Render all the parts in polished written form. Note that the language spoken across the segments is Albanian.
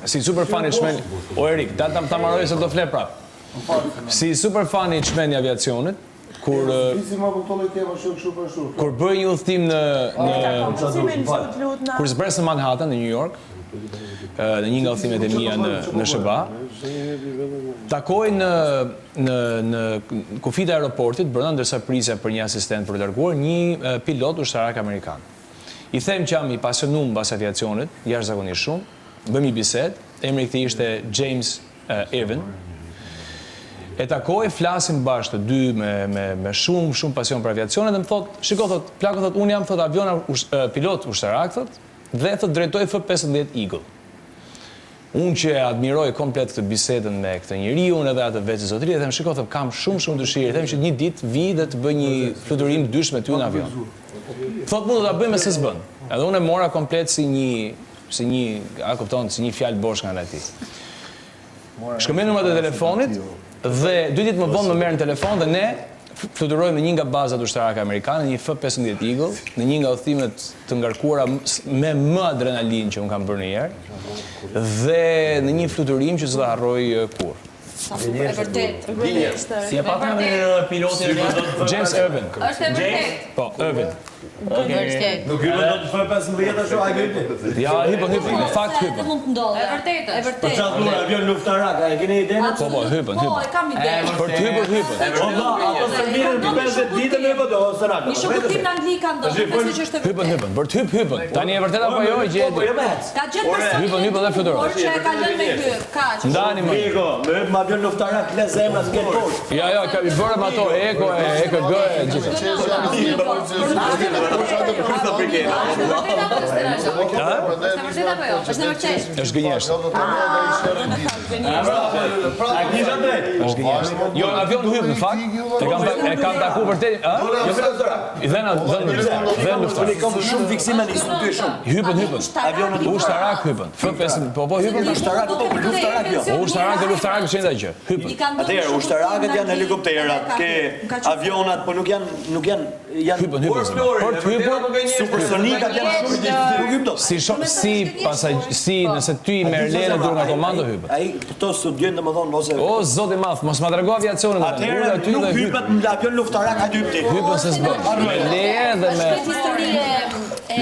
Si super fan i çmend, o Erik, dal ta ta mbaroj se do fle prap. Si super fan i çmend i aviacionit, kur kur bëj një udhëtim në në kur zbres në Manhattan në New York, në një nga udhëtimet e mia në në SHBA, takoj në në në kufijtë e aeroportit brenda ndërsa prisja për një asistent për t'u larguar një pilot ushtarak amerikan. I them që jam i pasionum mbas aviacionit, jashtëzakonisht shumë, bëjmë një bisedë, emri i këtij ishte James Irvin. E takoj, flasim bashkë të dy me me me shumë shumë pasion për aviacionin dhe më thotë, shiko thotë, plako thotë, unë jam thotë avion pilot ushtarak thotë dhe thotë drejtoj F-15 Eagle. Unë që e admiroj komplet këtë bisedën me këtë njeriun edhe atë vetë zotëri, i them shiko them kam shumë shumë dëshirë, i them që një ditë vij dhe të bëj një fluturim dysh me ty në avion. Thotë mu do ta bëjmë e se s'bën. Edhe unë e mora komplet si një si një, a kupton, si një fjalë bosh nga ana e tij. Shkëmbejmë numrat e telefonit dhe dy ditë më vonë më merr në telefon dhe ne fluturojmë në një nga bazat ushtarake amerikane, një F-15 Eagle, në një nga udhëtimet të ngarkuara me më adrenalinë që unë kam bërë ndonjëherë, dhe në një fluturim që s'do ta harroj kurrë. Sa super, e vërtetë. Si e pat emrin piloti? James Irvin. Është e vërtetë. Po, Irvin. Vërtet. Nuk hypën dot në F-15 ashtu, ai hypi. Ja, hypën, hypën, në fakt hypën. Mund të ndodhë. E vërtetë. E vërtetë. Për çfarë thua, avion luftarak, a e keni idenë? Po, po, hypën, Po, hypën. e kam idenë. Për të hypur, hypën. Po vlla, ato servirën mbi 50 ditë me po do, ose na. Një shokut tim në Angli ka ndodhur, besoj që është e Hypën, vërtetë. hypën. Për të hyp, hypën. Tani e vërtetë apo jo, gjë e Po, di. jo me ec. Ka gjetë personin Hypën, hypën dhe fluturoj. Por që e ka lënë me hyp, kaq. Ndani më. Miko, me hyp me avion luftarak, le zemra të ngel poshtë. Ja, ja, ka i bërëm ato eko, e EKG e gjitha. Është e vërtetë. Është gënjeshtër. A kisha drejt? Është gënjeshtër. Jo, në avion hyp në fakt. E kam e kam taku vërtet, ë? Jo vetëm luftarak. I dhënë dhënë dhënë Unë luftarak. kam shumë fiksime në dy shumë. Hypën, hypën. Avionët Ushtarak hypën. F5, po po hypën. Ushtarak, po, po, luftarak jo. Po ushtarak dhe luftarak është njëjta gjë. Hypën. Atëherë, ushtarakët janë helikopterat, ke avionat, po nuk janë nuk janë janë Hypën, hypën. Për të hypur, supersonikat janë shumë nuk hyp dot. si sho, si pasaj, si nëse ty i merr lejen e dur nga komando hypën. Ai këto studiojnë domethënë ose O zoti i madh, mos ma trego aviacionin më tani. Ula Atëherë aty nuk dhe hypën. hypet në avion luftarak hajde hyp ti. Hypën se s'bën. Me leje dhe me Është histori e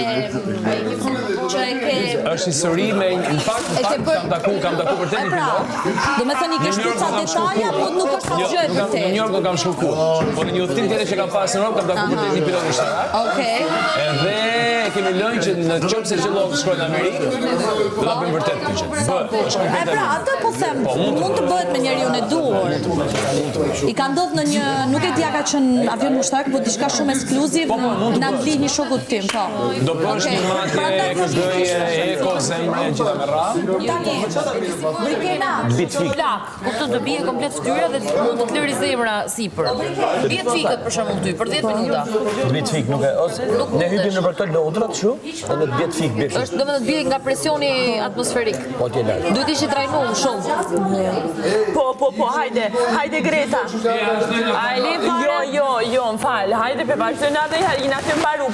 që e ke është histori me në fakt në E ke fakt bërë- kam taku kam taku vërtet E një pra, pilot. do me thënë i ke Në New shtu York ca nuk kam shku detaja, kurrë. po nuk është Jo, asgjë e nuk kam, në New York vërtetë. nuk kam shku kurrë. Po në një udhëtim tjetër që kam pasur në Europë kam taku vërtet një pilot ushtarak. Okej. Edhe e kemi lënë që në qoftë se qëllon të shkoj në Amerikë, do ta bëjmë vërtet këtë gjë. Bë, është E konkrete. pra, atë po them, mund të bëhet me njeriun e duhur. I ka ndodhur në një, nuk e di a ka qenë avion ushtarak, po diçka shumë ekskluziv Po, po, mund të në Angli bëhet. një shokut tim, po. Do bësh Okej. një matje Prandaj EKG-je, eko, zemre, gjitha me radhë. Tani, Brikena, Bit fik. Plak, kupton të bie komplet fytyra dhe mund të të lëri zemra sipër. Bie të fikët për shembull ty për 10 minuta. Të bie të fik, nuk e ose Nuk ne hypim mundesh. nëpër këto lodrat kështu, edhe të bie të fik, bie kështu. Është domethënë të bie nga presioni atmosferik. Po atje lart. Duhet ishe trajnuar shumë. Po, po, po, hajde, hajde Greta. A e le Jo, fare? jo, jo, më fal, hajde pe vazhdojnë edhe herë, jena të mbaru.